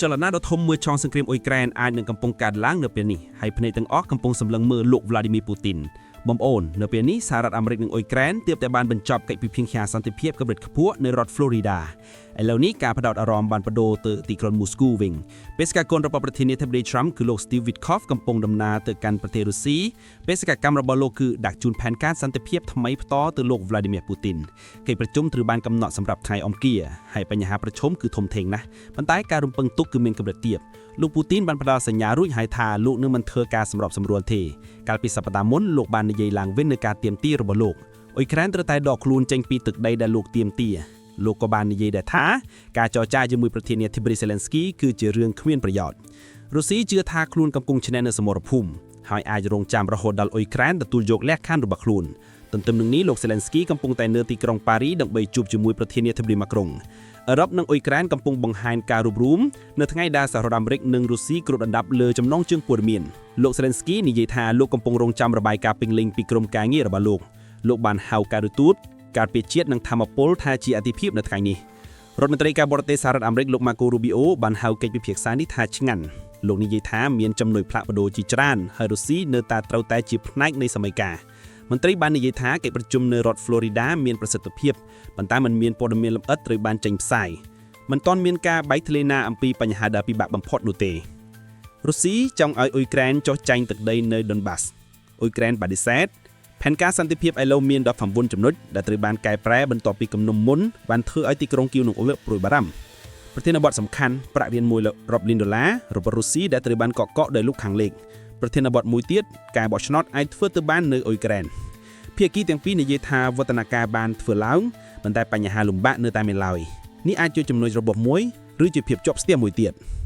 ចលនាដ៏ធំមួយឆងសង្គ្រាមអ៊ុយក្រែនអាចនឹងកំពុងកើតឡើងនៅពេលនេះហើយភ្នែកទាំងអស់កំពុងសម្លឹងមើលលោកវ្លាឌីមៀពូទីនបងប្អូននៅពេលនេះសហរដ្ឋអាមេរិកនិងអ៊ុយក្រែនទើបតែបានបញ្ចប់កិច្ចពិភាក្សាសន្តិភាពកម្រិតខ្ពស់នៅរដ្ឋ Florida ឥឡូវនេះការផ្ដោតអារម្មណ៍បានបដូរទៅទីក្រុងមូស្គូវិញបេសកជនរបស់ប្រធានាធិបតី Trump គឺលោក Steve Witkoff កំពុងដំណើរទៅកាន់ប្រទេសរុស្ស៊ីបេសកកម្មរបស់លោកគឺដាក់ជូនផែនការសន្តិភាពថ្មីផ្ទាល់ទៅលោក Vladimir Putin កិច្ចប្រជុំត្រូវបានកំណត់សម្រាប់ថ្ងៃអង្គារហើយបញ្ហាប្រឈមគឺធំធេងណាស់ប៉ុន្តែការរំពឹងទុកគឺមានកម្រិតទាបលោកពូទីនបានផ្ដល់សញ្ញារួចហើយថាលោកនឹងមិនធ្វើការសម្របសម្រួលទេកាលពីសប្តាហ៍មុនលោកបាននិយាយឡើងវិញនៅការទាមទាររបស់លោកអ៊ុយក្រែនត្រូវតែដកខ្លួនចេញពីទឹកដីដែលលោកទាមទារលោកក៏បាននិយាយដែរថាការចរចាជាមួយប្រធានាធិបតីសេឡិនស្គីគឺជារឿងគ្មានប្រយោជន៍រុស្ស៊ីជឿថាខ្លួនកំពុងឈ្នះនៅសមរភូមិហើយអាចរងចាំរហូតដល់អ៊ុយក្រែនទទួលយកលក្ខខណ្ឌរបស់ខ្លួនទន្ទឹមនឹងនេះលោកសេឡិនស្គីកំពុងតែនៅទីក្រុងប៉ារីដើម្បីជួបជាមួយប្រធានាធិបតីម៉ាក្រុងអឺរ៉ុបនិងអ៊ុយក្រែនកំពុងបង្ហាញការរួបរួមនៅថ្ងៃដែលសហរដ្ឋអាមេរិកនិងរុស្ស៊ីគ្របដណ្ដប់លើចំណងជើងព័ត៌មានលោកសេឡិនស្គីនិយាយថាលោកកំពុងរងចាំរបាយការណ៍ពេញលេញពីក្រុមការងាររបស់លោកលោកបានហៅការទូតការពារជាតិនិងធម្មពលថាជាអតិភិបនៅថ្ងៃនេះរដ្ឋមន្ត្រីការបរទេសសហរដ្ឋអាមេរិកលោកម៉ាកូរូប៊ីអូបានហៅកិច្ចពិភាក្សានេះថាឆ្ងាញ់លោកនិយាយថាមានចំណុចផ្លាស់ប្ដូរជាច្រើនហើយរុស្ស៊ីនៅតែត្រូវតែជាផ្នែកនៃសម័យកាលមន្ត្រីបាននិយាយថាកិច្ចប្រជុំនៅរដ្ឋ Florida មានប្រសិទ្ធភាពប៉ុន្តែมันមានព័ត៌មានលម្អិតត្រូវបានចេញផ្សាយមិនទាន់មានការបែកធ្លាយណាអំពីបញ្ហាដ៏ពិបាកបំផុតនោះទេរុស្ស៊ីចង់ឲ្យអ៊ុយក្រែនចុះចាញ់ទឹកដីនៅដុនបាសអ៊ុយក្រែនបដិសេធផែនការសន្តិភាពឥឡូវមាន19ចំណុចដែលត្រូវបានកែប្រែបន្ទាប់ពីគំនុំមុនបានធ្វើឲ្យទីក្រុងគៀវនិងអូលព្រួយបារម្ភប្រធានបទសំខាន់ប្រាក់រៀនមួយរាប់លានដុល្លាររបស់រុស្ស៊ីដែលត្រូវបានកកកដោយលោកខាងលិចប្រធានបទមួយទៀតការបោះឆ្នោតអាចធ្វើទៅបាននៅអ៊ុយក្រែនភាគីទាំងពីរនិយាយថាវឌ្ឍនការបានធ្វើឡើងប៉ុន្តែបញ្ហាលំបាកនៅតែមានឡើយនេះអាចជាចំណុចរបបមួយឬជាភាពជាប់ស្ទះមួយទៀត។